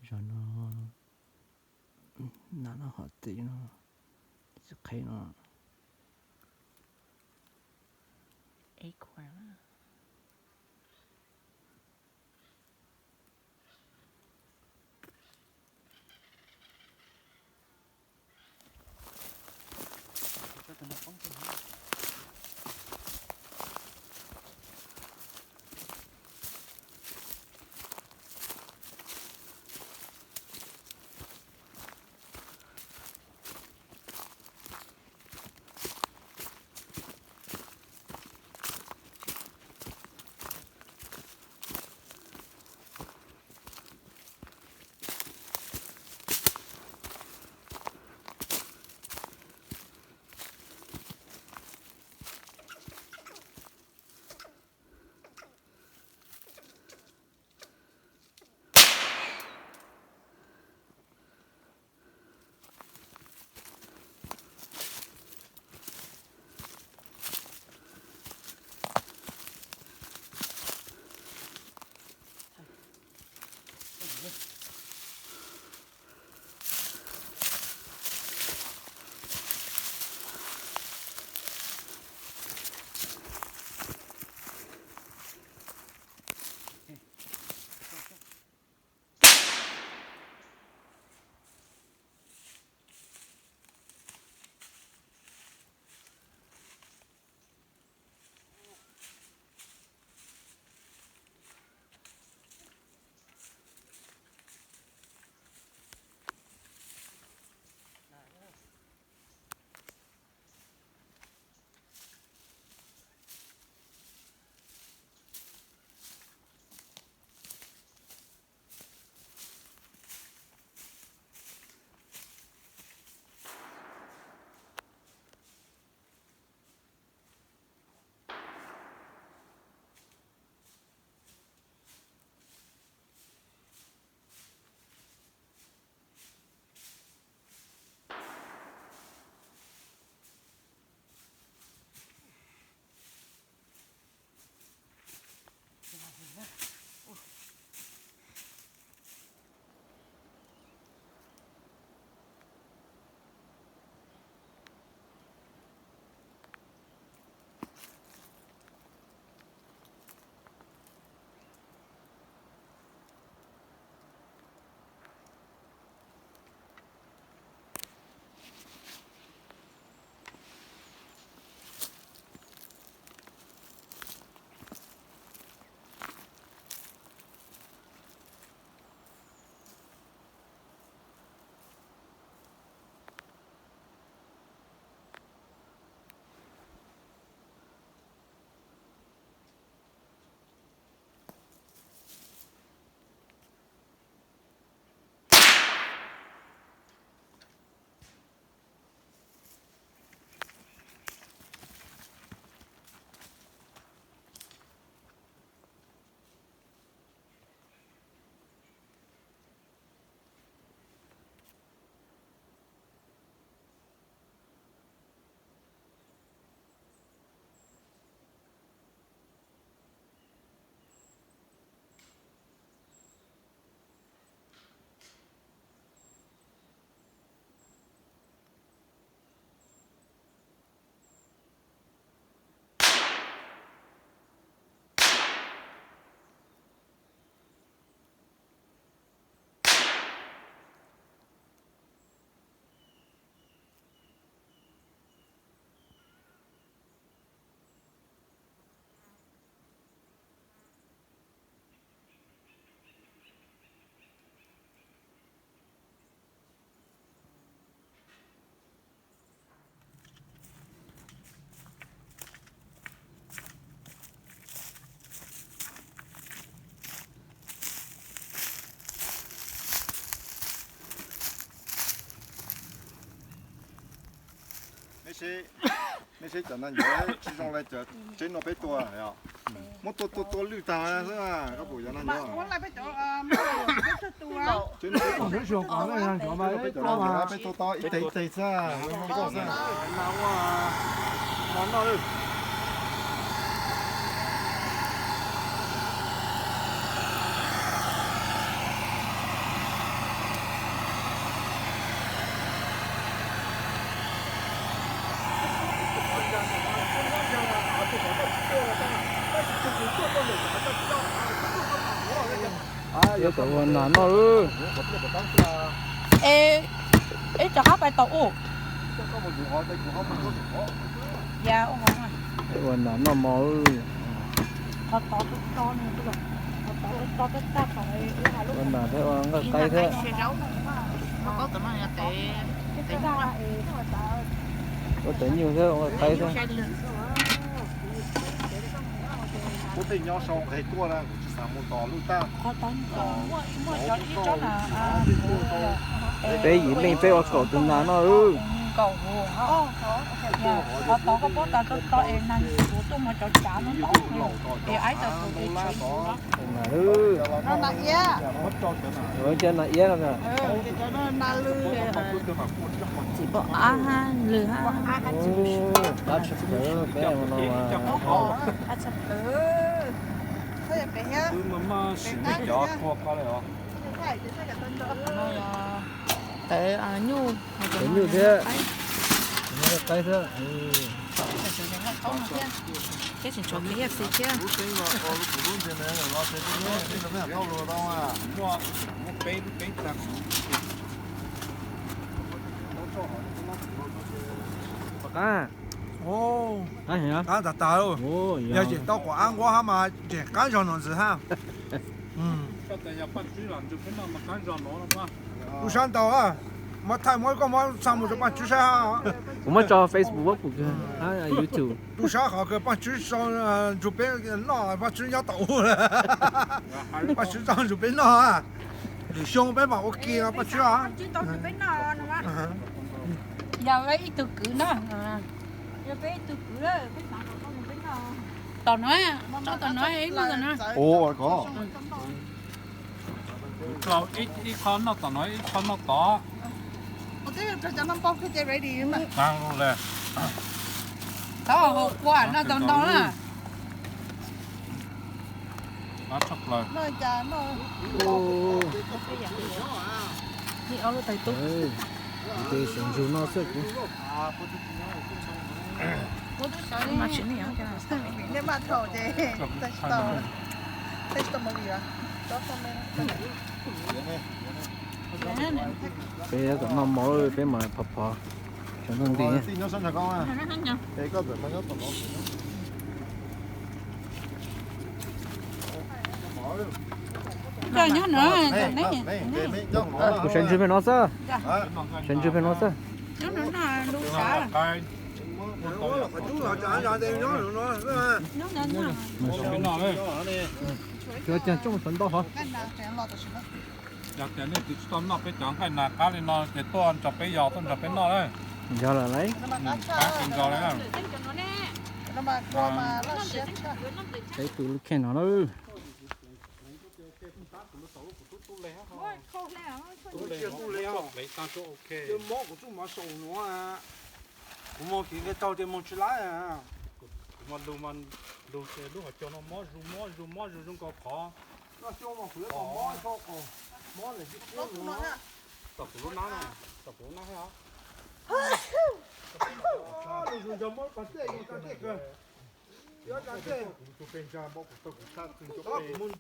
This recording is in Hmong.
Cov no, nas no hom tim no, tsis qheb no. Acorn. Neb seb, neb seb cov no nyob tsis zoo li cov tsev no peb tua os. Muab tua tua tua lwj tag xwb, koj pum cov no nyob. Tsev no peb tua, peb tua tau ib teg ib teg xwb, zoo nkauj xwb. Yuav kom ua nas noj lawm. Es, es rov qab pais tau ub. Ua nas noj mov. Ua nas thiab ua nqaij qaib thiab. Ua tev nyuj thiab ua nqaij qaib thiab. Kuv tej nyob sau nqe tuaj na, kuv tsis xav mus tos lub tab. Peb yim leej peb ua kaum tus nas noj. Nas iab. Cov nas iab no. Txiv pom ab hab lwg hab. Qab tshaj plaws peb no. Tawv nyuj, tawv nyuj thiab, qaib thiab. Peb tseem tshuav kev hiaj xis thiab. Qab, qab tas tas. Yog tseem tau quav ab nquab hab mas tseem qab zog no ntxiv hab. Tub sab ntau, muab thaij muab koj muab xa mus rau Paj Tswb saib. Kuv muab tso Facebook, YouTube. Tub sab qhov kws Paj Tswb sau nrug peb noj, Paj Tswb nyob tom ub. Paj Tswb tso nrug peb noj. Lwm xyoo peb mam ua ke Paj Tswb. Yog ib tug kwv no, yog peb ib tug kwv, tom no, tso tom no, ib tug tom no. Ib qho noj tom no, ib qho noj tod. Tau hau kua noj tau ntau na. Tshaj plaws. Kuv tes xeem ntsug no xwb kuv. Peb yuav kom noj mov, peb mam phov phov cov nuj nqis. Kuv sawv ntsug pem no xwb. Sawv ntsug pem no xwb. Cov caag tsooj sawv ntau hov. Yog tias nej tsis tau noj peb cov nqaij nas qab li no ces tuaj nrog peb yos, tuaj nrog peb noj lawm. Yog lawm lauj. Qab kawg nkaus li. Peb pw lub kheej no lawm. Mob kuv tsuj mav saum nuav, kuv moog kev nqe tau ces moog tsis laib. Kuv mas lug mas lug ces lub hauv caug no mob zuj mob zuj mob zuj zoo nkaus qhov. Noj xyoo mas kuv yuav tau mob ib qho qos, mob ntawm ib kub no. Tom kuv lub nab, tom kuv lub nab. Lug zus ncaug mob pas tej, zus tas tej kawg. Tus peg ntsa npau kuv tau kuv tshaj, kuv moog